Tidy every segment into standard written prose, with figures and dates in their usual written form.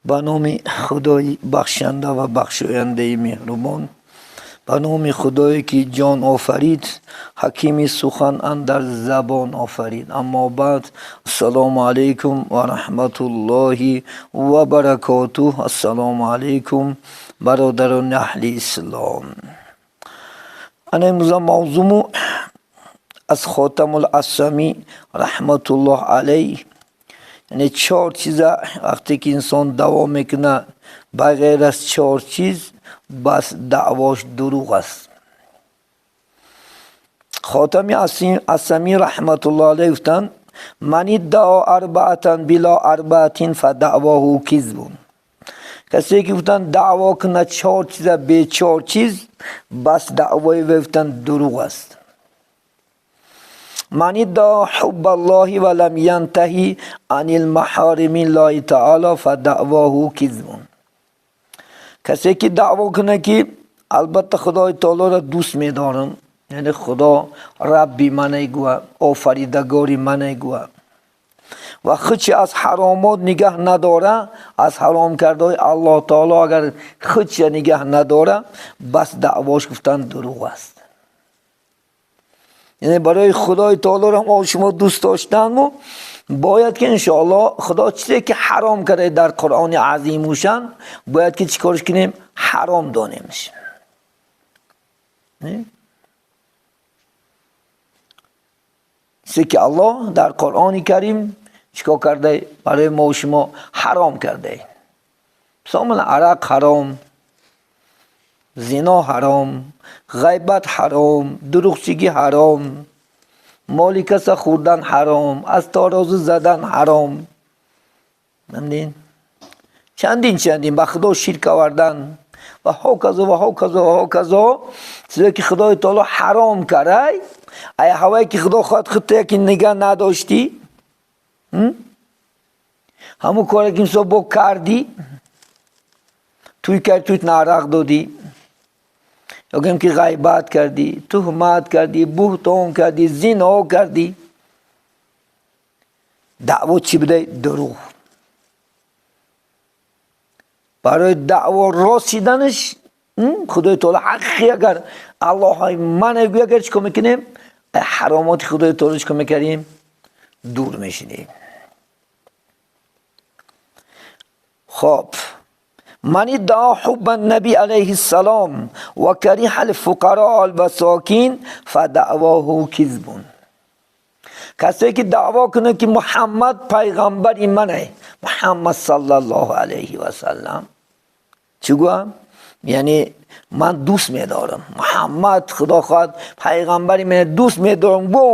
Ба номи Худои бахшанда ва бахшояндаи меҳрубон, ба номи Худое ки ҷон офарид, ҳакими сухан андар забон офарид. Аммо баъд, ассалому алайкум ва раҳматуллоҳи ва баракотуҳ. Ассалому алайкум, бародарони аҳли ислом. Ана имрӯза мавзӯъму аз Хотамул Асамӣ раҳматуллоҳ алайҳ, яъне чор чиза вақте ки инсон даъво мекунад, ба ғайр аз чор чиз бас даъвош дурӯғ аст. Хотами Асамӣ раҳматуллоҳ алайҳ гуфтанд: ман иддао арбаатан било арбаатин фадаъвоҳу кизбун. Касе ки гуфтанд даъво кунад чор чиза бе чор чиз, бас даъвои вай гуфтанд дурӯғ аст. Ман иддао ҳубба Аллоҳи ва лам янтаҳи анил маҳарими Аллоҳи таоло фадаъвоҳу кизбун. Касе ки даъво кунад ки албатта Худои таолоро дӯст медорам, яъне Худо Рабби мане гӯя, офаридагори мане гӯя, ва худчи аз ҳаромот нигаҳ надора, аз ҳаром кардаҳои Аллоҳ таоло агар худча нигаҳ надора, бас даъвош гуфтан дурӯғ аст. Яъне барои Худои таолоро мо шумо дӯст доштанму бояд ки иншоаллоҳ Худо чизе ки ҳаром карда дар Қуръони азимушан, бояд ки чӣ корш кунем? Ҳаром донемш. Чизе ки Аллоҳ дар Қуръони Карим чикор карда барои мо шумо ҳаром карда. Мисол, арақ ҳаром, зино ҳаром, ғайбат ҳаром, дурӯғчигӣ ҳаром, моли каса хӯрдан ҳаром, аз тарозу задан ҳаром. Фаҳмидин? Чандин чандин ба Худо ширк овардан ва ҳоказо ва ҳоказо ва ҳоказо, чизе ки Худои таоло ҳаром карай, ай ҳавае ки Худо хоҳад худто яке нигаҳ надоштӣ, ҳамун коре ки мисол бо кардӣ, туй карди, туй нарақ додӣ, ё гӯем ки ғайбат кардӣ, туҳмат кардӣ, буҳтон кардӣ, зино кардӣ, даъво чӣ будай? Дурӯғ. Барои даъво рост шиданаш Худои таоло ҳақиқӣ агар Аллоҳ ман гӯя, агар чӣ кор мекунем? Ҳаромоти Худои таоло чӣ кор мекардем? Дур мешидем. Хоб, ман иддао ҳубба наби алайҳи ссалом ва кариҳа алфуқаро алмасокин фадаъвоҳу кизбун. Касе ки даъво кунад ки Муҳаммад пайғамбари мане, Муҳаммад саллаллоҳу алайҳи васаллам, чӣ гӯям? Яъне ман дӯст медорам Муҳаммад, Худо хоҳад пайғамбари мане, дӯст медорам гӯ,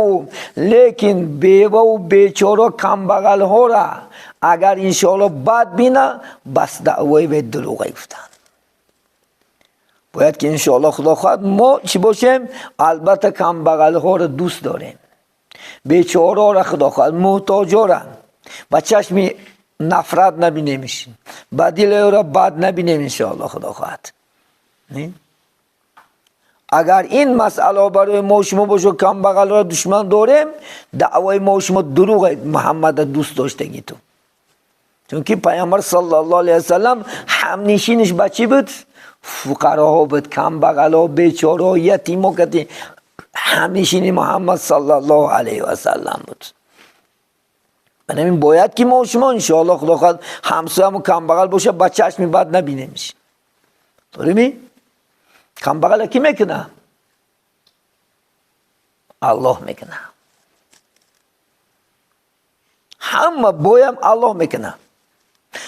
лекин беваву бечора камбағалҳоро агар иншоаллоҳ бад бина, бас даъвои вай дурӯғе гуфтанд. Бояд ки иншоаллоҳ Худо хоҳад мо чӣ бошем? Албатта камбағалҳоро дӯст дорем, бечораро Худо хоҳад, муҳтоҷоро ба чашми нафрат набинемш, ба дили ӯро бад набинем иншоаллоҳ Худо хоҳад. Агар ин масъала барои мо шумо бошад, камбағалро душман дорем, даъвои мо шумо дурӯғе Муҳаммада дӯст доштагӣ ту. Чунки пайғамбар саллаллоҳу алайҳи васаллам ҳамнишиниш ба чӣ буд? Фуқароҳо буд, камбағалҳо, бечораҳо, ятимо кати ҳамнишини Муҳаммад саллаллоҳу алайҳи васаллам буд. Барои бояд ки мо шумо иншоаллоҳ Худо хоҳад ҳамсоямон камбағал бошад, ба чашми бад набинемш. Дореми? Камбағала кӣ мекунад? Аллоҳ мекунад. Ҳама боям Аллоҳ мекунад.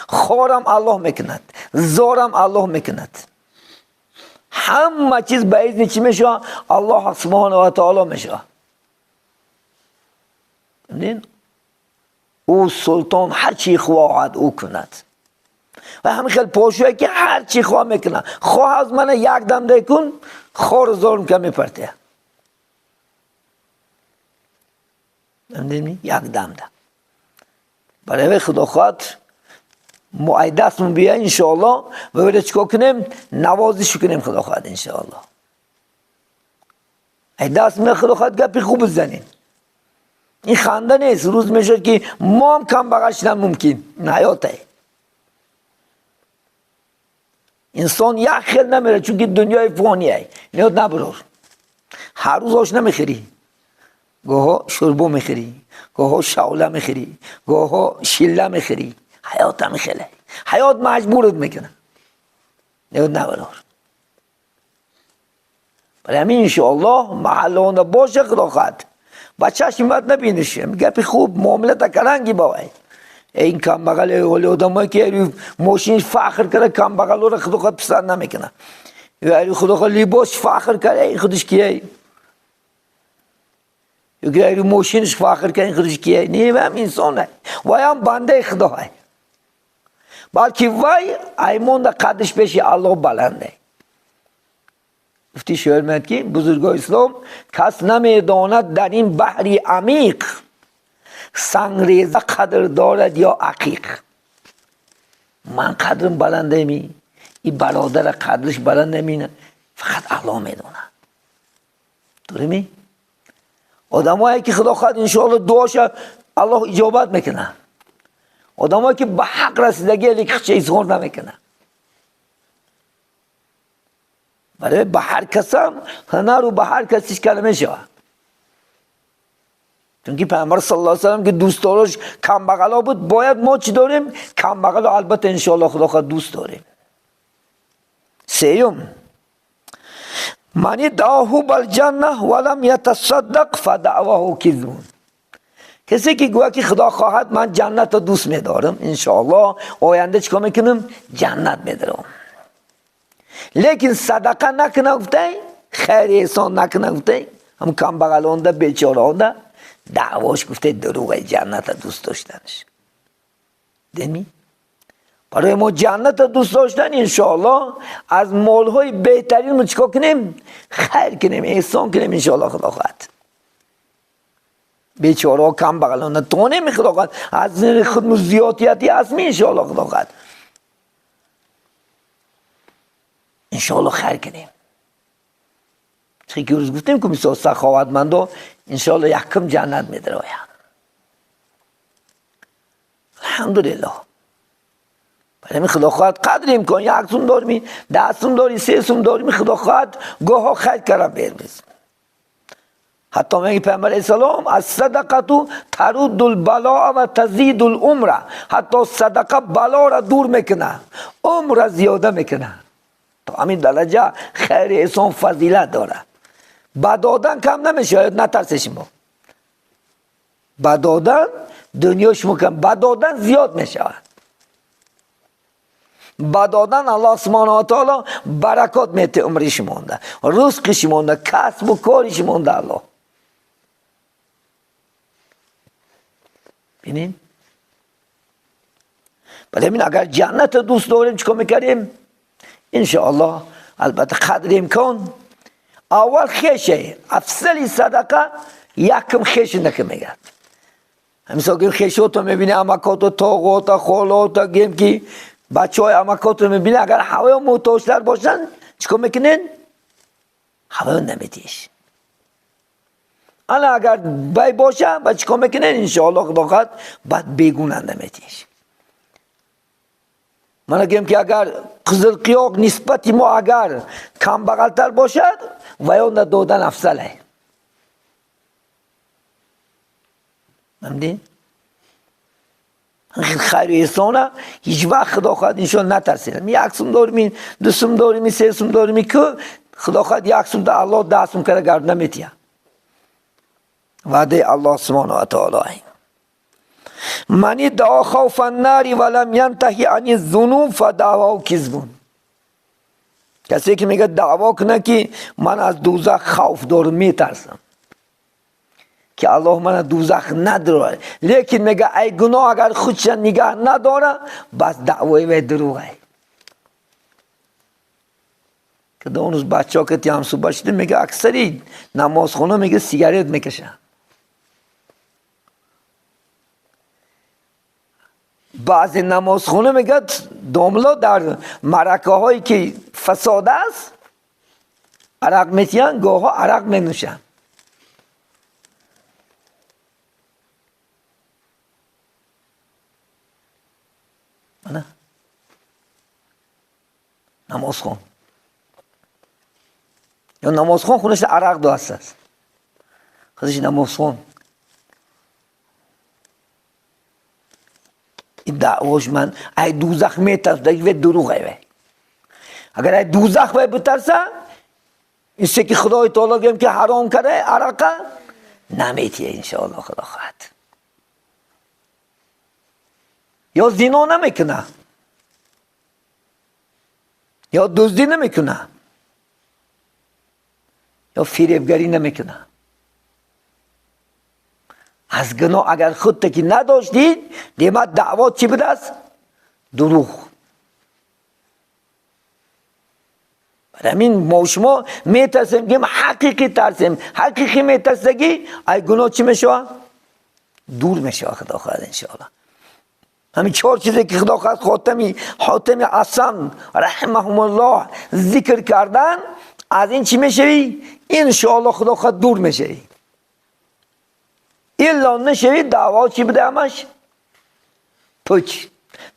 Хорам Аллоҳ мекунад, зорам Аллоҳ мекунад. Ҳама чиз ба изни чӣ мешавад? Аллоҳ субҳонаҳу ва таоло мешавад. Ӯ султон ҳар чӣ хоҳад ӯ кунад. Ва ҳамин хел подшоҳе ки ҳар чӣ хоҳ мекунад. Хоҳ аз мана як дам декун, хору зорм ка мепартия. Як дамда. Барои Худо хоҳад мо ай дастмон бия иншоаллоҳ ва бира чикор кунем? Навозиш кунем Худо хоҳад иншоаллоҳ. Ай даст ме Худо хоҳад гапи хуб бизанем. Ин ханда нест, рӯз мешавад ки мо ҳам камбағал шудан мумкин. Ин ҳаёте. انسان یک خیل نمیره چون که دنیای فانیه. نیاد نبرار. هر روز آش نمیخری. گاها شربو میخری، گاها شعله میخری، گاها شله میخری. حیات هم خیلی. حیات مجبورت میکنه. نیاد نبرار. برای همین انشاءالله محل باشه خدا خواهد. با چشم باید نبینشیم. گپی خوب معامله تکرنگی باید. این کم بغل آدمایی که ماشین فخر کرده کم بغل رو خدا خود پسند نمیکنه. یا خدا خود لباس فخر کرده این خودش کیه؟ یا ماشینش فخر کرده این خودش کیه؟ نه هم انسانه. وای هم بنده خداه. بلکه وای ایمان در قدش پیش الله بلنده. گفتی شعر میاد که بزرگ اسلام کس نمیداند در این بحری عمیق سنگریزه قدر دارد یا عقیق. من قدرم بلنده می، این برادر قدرش بلنده می، فقط الله میدونه. درست می؟ آدمایی که خدا خواهد انشاءالله دعاش الله اجابت میکنه. آدمایی که به حق رسیدگی لیک چه اظهار نمیکنه. برای به هر کسم هنر و به هر کسیش کلمه شود. چون که پیامبر صلی الله علیه و سلم که دوست دارش کم بغلا بود، باید ما چی داریم؟ کم بغلا البته انشاءالله خدا خود دوست داریم. سیوم من ادعاه بالجنه ولم یتصدق فدعواه کذب. کسی که گویا که خدا خواهد من جنت رو دوست میدارم، انشاءالله آینده چیکار میکنم؟ جنت میدارم. لیکن صدقه نکنه گفته، خیر احسان نکنه گفته، هم کم بغلانده بیچاره دعواش گفته دروغ جنت دوست داشتنش. دمی؟ برای ما جنت دوست داشتن انشاءالله از مالهای بهترین ما چیکار کنیم؟ خیر کنیم، احسان کنیم انشاءالله خدا خواهد. بیچاره ها کم بغلانده تو نمی خدا خواهد از خود زیادیتی هست می انشاءالله خدا خواهد. انشاءالله خیر کنیم. چه که روز گفتیم که مثل سخاوتمندا انشاءالله یکم جنت میدرایم. الحمدلله. برای خدا خواهد قدر امکان یک سوم داریم، 10 سوم داریم، 3 سوم داریم، خدا خواهد گاه خیر کردن برمیز. حتی میگه پیامبر اسلام از صدقه ترد البلاء و تزید العمر. حتی صدقه بلا را دور میکنه، عمر را زیاده میکنه. تا همین درجه خیر احسان فضیلت داره. بدادن کم نمیشه، نترسه شما. بدادن دنیا شما کم، بدادن زیاد میشه. بدادن الله سبحانه و تعالی برکات میده عمر شما، رزق شما، کسب و کار شما الله. ببینین؟ برای همین اگر جنت دوست داریم چیکار میکردیم؟ انشاءالله البته قدر امکان اول خیشه افضل صدقه یکم خیش نکه میگه. همین گیم خیشاتو میبینی، امکاتو، تاقاتو، خالاتو، گیم که بچه های امکاتو میبینی، اگر هوای محتاجتر باشن چیکار میکنن؟ هوای نمیدیش. انا اگر بای باشه با چیکار میکنن؟ انشاءالله خدا خواهد بعد بیگونه نمیدیش. من گیم که اگر قزل قیاق نسبت ما اگر کم بغلتر باشد و یا دادن افضله. فهمیدی؟ خیر و احسانه هیچ وقت خدا خواهد انشاءالله نترسیدم. یک سوم داریم، 2 سوم داریم، 3 سوم داریم که خدا خواهد یک سوم در الله 10 سوم کرده گرد نمیتیه. وعده الله سبحانه و تعالی. من ادعا خوف النار ولم ینتهی عن الذنوب فدعواه کذب. کسی که میگه دعوا کنه که من از دوزخ خوف دارم، میترسم که الله من دوزخ نداره، لیکن میگه ای گناه اگر خودش نگاه نداره بس دعوای وی دروغه. که دو روز بچه‌ها که هم صبح شده میگه اکثری نمازخونه میگه سیگارت میکشن. بعضی نمازخونه میگه داملا در مرکه هایی که فساد است عرق میتین، گاها عرق مینوشن. نه намозхон. Ё намозхон худаш арақ дост аст. Худаш намозхон. Ин даъвош ман ай дӯзах метарсам, дигар дурӯғ ай. Агар ай дӯзах вай битарса, ин се ки Худои таоло гӯям ки ҳаром карда арақа наметия иншоаллоҳ Худо хоҳад. Ё зино намекуна, ё дуздӣ намекуна, ё фиребгарӣ намекуна. Аз гуноҳ агар худта ки надоштӣ, демак даъво чӣ будааст? Дурӯғ. Барои ҳамин мо шумо метарсем, ки ҳақиқӣ тарсем, ҳақиқӣ метарсагӣ, ай гуноҳ чӣ мешавад? Дур мешавад Худо хоҳад иншоаллоҳ. Ҳамин чор чизе ки Худо хоҳад Хотами Асам раҳимаҳумуллоҳ зикр кардан, аз ин чӣ мешавӣ? Иншоаллоҳ Худо хоҳад дур мешавӣ. Илло нашавӣ, даъво чӣ буда ҳамаш? Пуч.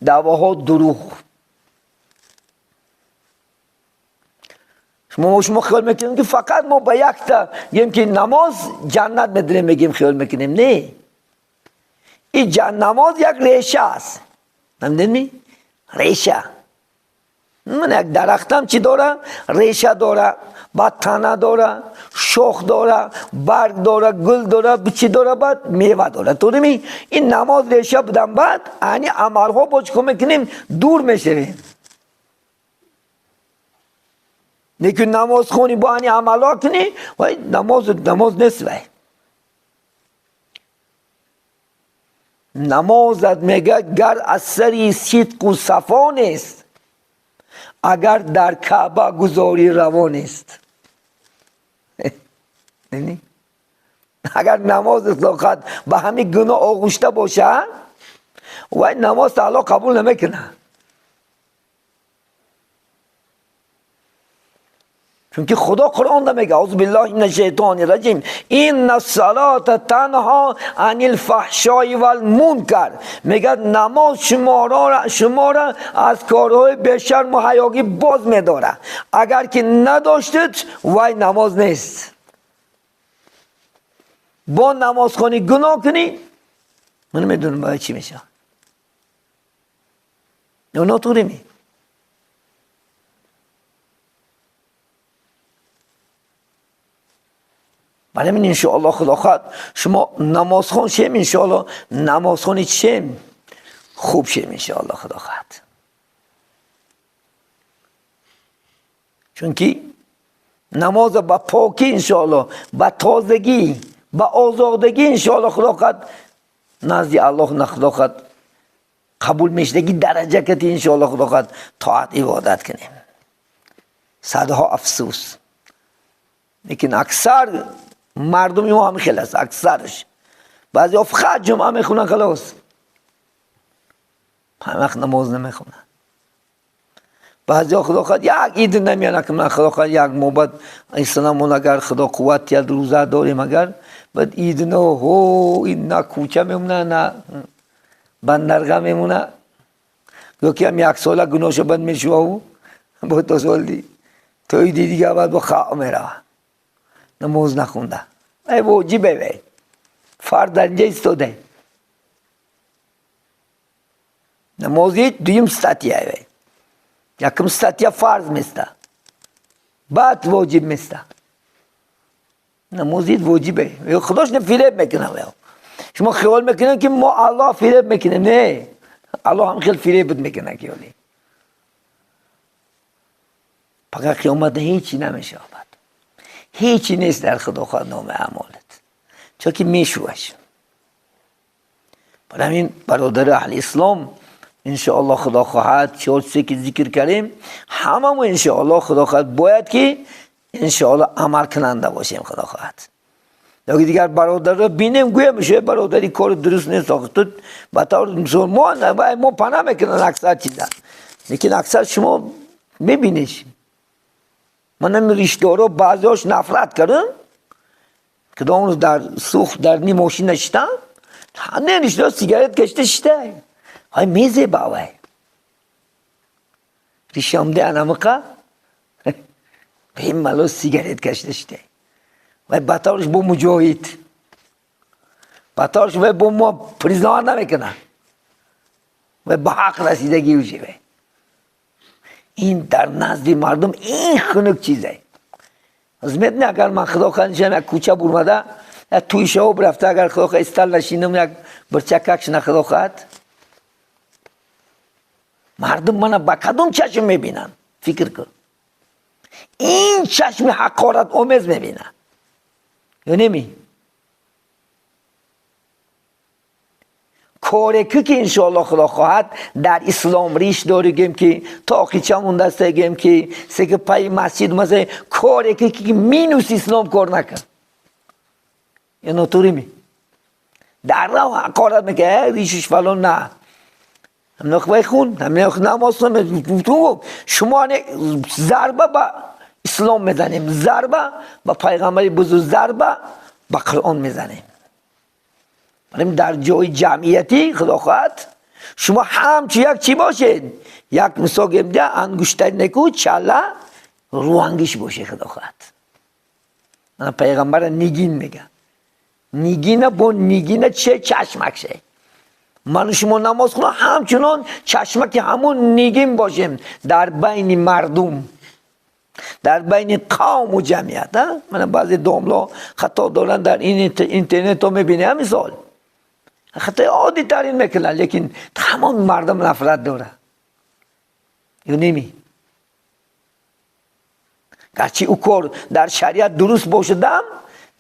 Даъвоҳо дурӯғ. Шумо хиёл мекунем ки фақат мо ба якта гӯем ки намоз ҷаннат медирем, мегӯем хиёл мекунем. Не. Ин намоз як реша аст. Фаҳмидед? Реша. Ман як дарахтам чӣ дора? Реша дора, баъд тана дора, шох дора, барг дора, гул дора, чӣ дора, баъд мева дора. Ту ин намоз реша будан, баъд ани амалҳо бо чӣ кор мекунем? Дур мешавем. Лекин намоз хонӣ бо ани амалҳо кунӣ, вай намоз нест вай. Намозат мегӯяд гар аз сари сидқу сафо нест, агар дар Каъба гузорӣ раво нест. Агар намозат лоқат ба ҳамин гуноҳ оғушта бошад, вай намоз Аллоҳ қабул намекунад. Чунки Худо Қуръонда мегӯяд: аузу биллаҳи минаш шайтони раҷим, инна ссалата танҳо анил фаҳшои вал мункар. Мегӯяд намоз шуморо аз корҳои бешарму ҳаёгӣ боз медорад. Агар ки надоштед, вай намоз нест. Бо намозхонӣ гуноҳ кунӣ, ман намедонам бояд чӣ мешавад. Ё нотуғримӣ? Барои ҳамин иншоаллоҳ Худо хоҳад шумо намозхон шем, иншоаллоҳ намозхони чем хуб шем, иншоаллоҳ Худо хоҳад. Чунки намоз ба покӣ иншоаллоҳ, ба тозагӣ, ба озодагӣ иншоаллоҳ Худо хоҳад назди Аллоҳ на Худо хоҳад қабул мешудагӣ дараҷа кати иншоаллоҳ Худо хоҳад тоат ибодат кунем. Садҳо афсӯс. Лекин аксар мардуми мо ҳам хел аст, аксараш. Баъзеҳо фақат ҷумъа мехонанд, халос. Ҳама вақт намоз намехонанд. Баъзеҳо Худо хоҳад як ид намеянд, ки ман Худо хоҳад як моҳ баъд исламон агар Худо қувват диҳад рӯза дорем агар, баъд ид но ҳо ин на кӯча мемонад, на бандарға мемонад. Ё ки ҳам як сола гуноҳшо банд мешуваву бо то соли то иди дига баъд бо хаъ меравад. Намоз нахонда. Ай воҷибе вай. Фарз дар инҷа истода. Намози дуюм статья вай. Якум статья фарз места. Баъд воҷиб места. Намози воҷибе. Худош не фиреб мекунад. Шумо хиёл мекунед ки мо Аллоҳ фиреб мекунем. Не. Аллоҳ ҳам хел фиреб мекунад ки оли. Фақат қиёмат ҳеҷ намешавад. Ҳеҷ нест дар Худо хоҳад номи аъмолат. Чун ки мешуваш. Барои ҳамин бародари аҳли ислом иншоаллоҳ Худо хоҳад чор чизе ки зикр кардем, ҳамамо иншоаллоҳ Худо хоҳад бояд ки иншоаллоҳ амал кунанда бошем Худо хоҳад. Ё дигар бародарро бинем, гӯям шояд бародари кор дуруст нест, охир ту ба таври мусулмон мо панаҳ мекунанд аксар чиза. Лекин аксар шумо мебинед. Ман ҳамин риштдоро баъзеҳош нафрат кардам, ки он рӯз дар сӯхт дар ним мошин нишитам, ҳама риштдор сигарет кашида шита. Ҳай мезеба вай. ریشامده انمقا به این ملا سیگارت کشته شده و بطارش با مجاهد بطارش و با ما پریزان نمیکنه و به حق رسیدگی وشه. این در نزد مردم این خنک چیزه. از نه اگر من خدا خواهد یک کوچه برمده یک توی شو رفته اگر خدا خواهد استل نشینم یک برچککش نه خدا خواهد مردم من با کدوم چشم میبینن؟ فکر کن این چشم حقارت آمیز میبینن یا نمی؟ کاری که انشاءالله خدا خواهد در اسلام ریش داریم که تاقیچه مونده است که سه پای مسجد مثلا کاری که مینوس اسلام کار نکن یا نطوری می در راه حقارت میگه ریشش فلان نه هم نخواه خون هم نخواه نماز شما ضربه به اسلام میزنیم، ضربه به پیغمبر بزرگ، ضربه به قرآن میزنیم. در جای جمعیتی خدا خواهد شما همچی یک چی باشید، یک مثال گمده انگشتر نکو چله روانگیش باشه خدا خواهد. من پیغمبر نگین میگه، نگینه با نگینه چه چشمک شه. من شما نماز خونه همچنان چشمک همون نگین باشیم در بین مردم، در بین قوم و جمعیت. من بعضی داملا خطا دارن در این اینترنت ها میبینه، مثال خطای عادی ترین میکنن لیکن تمام مردم نفرت داره یا نمی؟ گرچه او کار در شریعت درست باشدم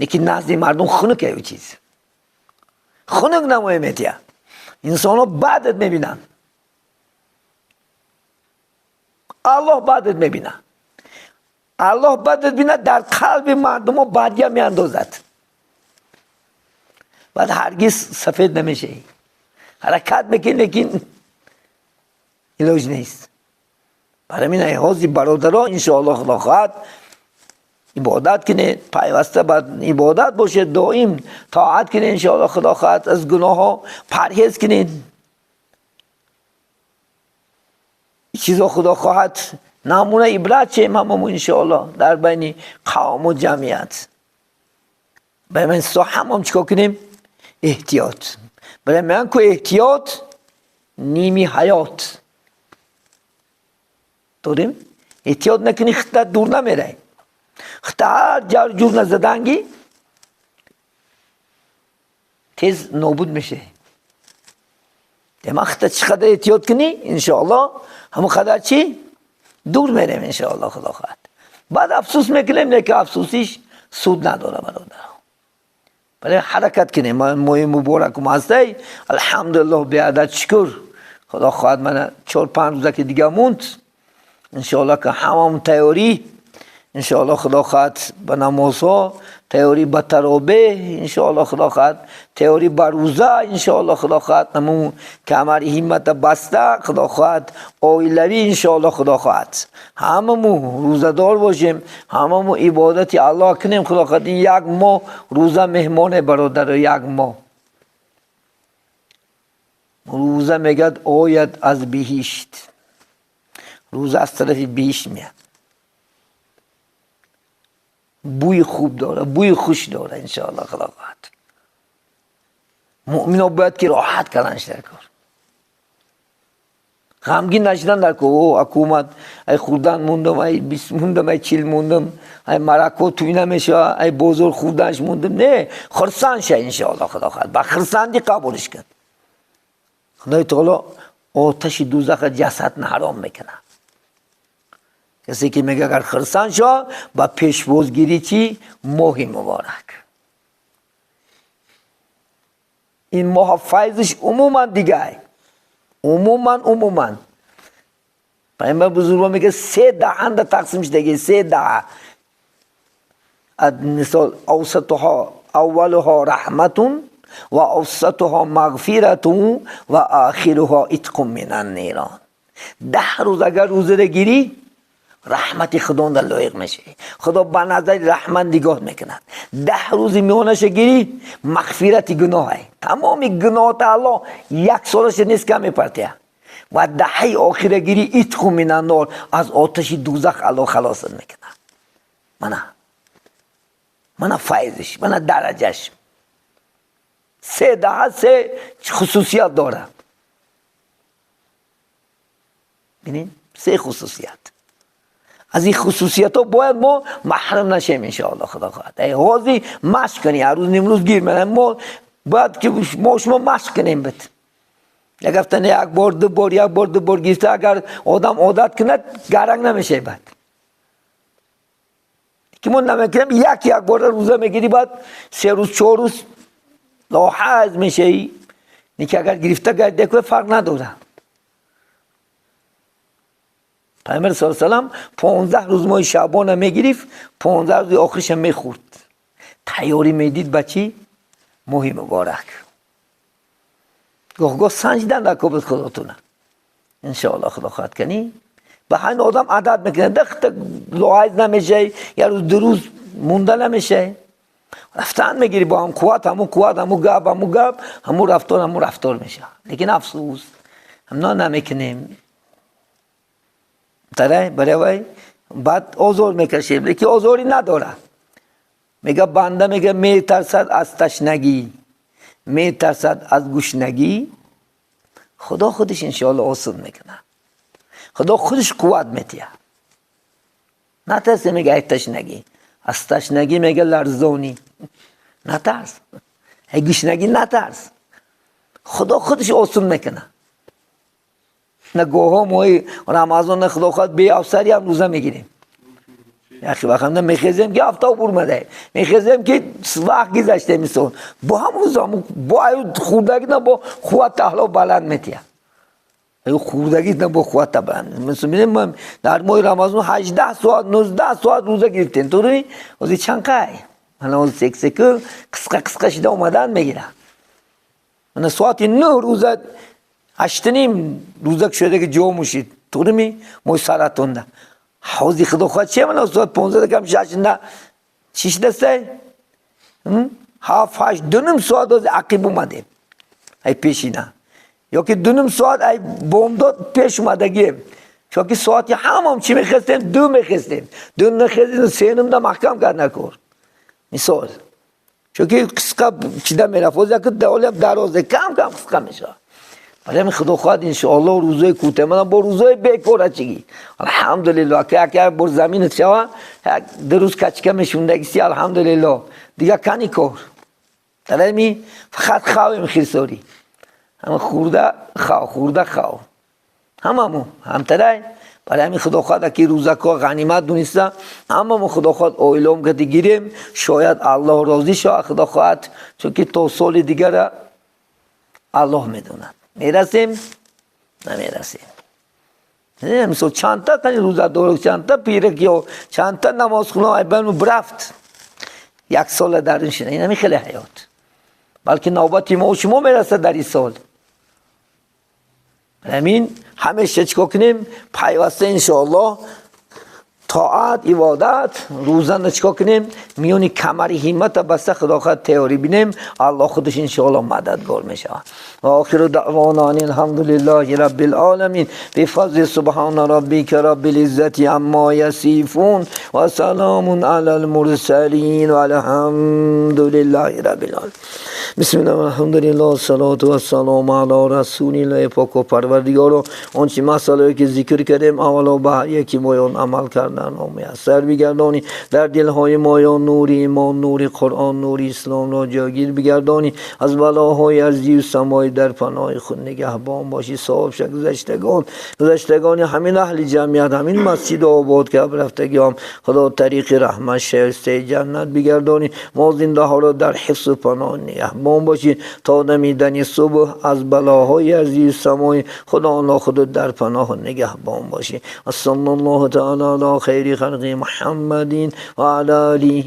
لیکن نزد مردم خنکه، او چیز خنک نمایه میتیه، انسان ها بدت میبینن، الله بدت میبینه، الله بدت بینه در قلب مردم ها بدیه میاندازد، بعد هرگز سفید نمیشه، حرکت میکنی لیکن علاج نیست. برای من ایهازی برادرها انشاءالله خدا خواهد عبادت کنه، پیوسته بعد عبادت باشه، دائم طاعت کنه انشاءالله خدا خواهد، از گناه ها پرهیز کنید، چیزا خدا خواهد نمونه عبرت چه هممون انشاءالله در بین قوم و جمعیت. برای من هم چیکار کنیم؟ احتیاط. برای من که احتیاط نیمی حیات داریم، احتیاط نکنی خطر دور نمیره، خطر هر جور نزدنگی تیز نابود میشه. دم خطر چقدر احتیاط کنی انشاءالله همون خطر چی دور میریم انشاءالله خدا خواهد. بعد افسوس میکنیم نه که افسوسیش سود نداره برادر. برای حرکت کنیم. ما ماه مبارک هستی الحمدلله به عدد شکر خدا خواهد من 4-5 روزه که دیگه موند انشاءالله که همم تیاری انشاءالله خدا خواهد به نمازها تیاری، به ترابه انشاءالله خدا خواهد تیاری، به روزه انشاءالله خدا خواهد، نمو کمر همت بسته خدا خواهد، عائلوی انشاءالله خدا خواهد، هممو روزه دار باشیم، هممو عبادت الله کنیم خدا خواهد. این یک ماه روزه مهمان برادر، یک ماه روزه میگد آید از بهشت، روزه از طرف بهشت میاد، بوی خوب داره، بوی خوش داره انشاءالله خدا خواهد. مؤمنا باید که راحت کردنش در کار، غمگین نشدن در کار. او حکومت ای خوردن موندم، ای 20 موندم، ای 40 موندم، ای مرکو توی نمیشه، ای بزرگ خوردنش موندم، نه، خرسند شه انشاءالله خدا خواهد، با خرسندی قبولش کرد. خدای تعالی آتش دوزخ جسد حرام میکنه. کسی که میگه اگر خرسند شد با پیشوازگیری چی؟ ماه مبارک. این ماه فیضش عموما دیگه، عموما پیامبر بزرگوار میگه 3 دهه تقسیم شده دیگه، 3 دهه. مثال اوسطها اولها رحمت و اوسطها مغفرت و آخرها عتق من النیران. 10 روز اگر روزه گیری رحمت خدا در لایق میشه، خدا به نظر رحمت نگاه میکند. 10 روز میانش گیری مغفرت گناه، تمام گناه الله یک سالش نیست که میپرتیه. و دهه آخر گیری عتق من النار، از آتش دوزخ الله خلاص میکنه. من فیضش، من درجهش. سه دهه سه خصوصیت داره. ببینید سه خصوصیت. از این خصوصیت ها باید ما محروم نشیم انشاءالله خدا خواهد. ای حاضی مشق کنی، هر روز نیم روز گیر من ما باید که ما شما مشق کنیم بد. یک هفته نه یک بار دو بار، یک بار دو بار گیرته اگر آدم عادت کند گرنگ نمیشه بعد. که ما نمیکنیم یک یک بار روزه میگیری بعد 3 روز 4 روز لاحظ میشه. نیکه اگر گرفته گرده که فرق نداره. پیامبر صلی الله علیه و سلم 15 روز ماه شعبان میگرفت، 15 روز آخرش میخورد. تیاری میدید بچی ماه مبارک. گاه گاه سنجیدن رکابت خداتونه انشاءالله خدا خواهد کنی. به همین آدم عادت میکنه، دخت لاحظ نمیشه، یه روز دو روز مونده نمیشه. رفتن میگیری با هم قوت، همون قوت، همون گپ، همون گپ، همون رفتار، همون رفتار میشه. لیکن افسوس هم نمیکنیم. تره برای بعد آزار میکشیم، لیکن آزاری نداره. میگه بنده میگه میترسد از تشنگی، میترسد از گشنگی. خدا خودش انشاءالله آسون میکنه. خدا خودش قوت میتیه. نترسه میگه ای تشنگی، از تشنگی میگه لرزانی. نترس، ای گشنگی نترس. خدا خودش آسون میکنه. نه گوها ماه رمضان خدا خواهد بی افسری هم روزه میگیریم. یخی وقت هم میخیزیم که آفتاب برمده، میخیزیم که وقت گذشته میسون. با هم روزه هم با ایو خوردگی نه با قوت احلا بلند میتیه. ایو خوردگی نه با قوت بلند. مثلا می‌بینیم در ماه رمضان 18 ساعت 19 ساعت روزه گرفتیم. تو روی از چند قای؟ من از سک سک قسقه قسقه شده اومدن میگیره. من ساعت 9 روزه 8:30 روزه شده که جو موشید. تو روی ماه سرطان حوزی خدا خواهد چه من ساعت 15 کم 6 نه 6 دسته 7 8 2.5 ساعت از عقب اومدیم. ای پیشینا یا که 2.5 ساعت ای بامداد پیش اومدگیم. چون که ساعتی هم چی میخواستیم؟ 2 میخواستیم، 2 نخواستیم 3.5 دا محکم کرد نکرد. مثال چون که قسقه چیده میرفت از یک دولت درازه کم کم قسقه میشه. برای خدا خواهد انشاءالله روزای کوتاه من با روزای بیکار چیگی الحمدلله که یک بر زمین شوا دو روز کچکه میشوندگی سی الحمدلله دیگه کنی کار درمی فقط خواهیم خیرساری هم خورده خوا خورده خوا هممو همترای. برای همین خدا خواهد که روزکا غنیمت دونسته هممو خدا خواهد اویلام که گیریم شاید الله راضی شود خدا خواهد، چون که تا سال دیگر الله میدوند میرسیم نمیرسیم. مثل چند تا کنی روزه دارو، چند تا پیرک یا چند تا نماز خونه ای بنو برفت یک سال در این شنه. این همی خیلی حیات بلکه نوبتی ما و شما میرسه در این سال. همین همیشه چیکار کنیم؟ پیوسته انشاءالله طاعت عبادت روزانه چیکار کنیم؟ میونی کمر همت بسته خدا خواهد تیاری بینیم الله خودش انشاءالله مددگار میشه. و آخر دعوانا ان الحمدلله رب العالمین بفضل سبحان ربک رب العزة عما یصفون و سلام علی المرسلین و الحمد لله رب العالمین. بسم الله الحمدلله الصلاة و السلام علی رسول الله. پاک و پروردگارا آنچه مسئله که ذکر کردیم اولا به هر یکی مایان عمل کردن و میسر بگردانی، در دلهای مایان نور ایمان، نور قرآن، نور اسلام را جاگیر بگردانی، از بلاهای ارضی و سمای در پناه خود نگهبان باشی. صاحب شه گذشتگان همین اهل جمعیت همین مسجد آباد که رفتگی هم خدا طریق رحمت شایسته جنت بگردانی. ما زنده ها را در حفظ و پناه نگهبان باشی تا دمیدن صبح از بلاهای ارضی و سمای خدا آنها خود در پناه نگهبان باشی. صلی الله تعالی علی خیر خلق محمد و علی آله.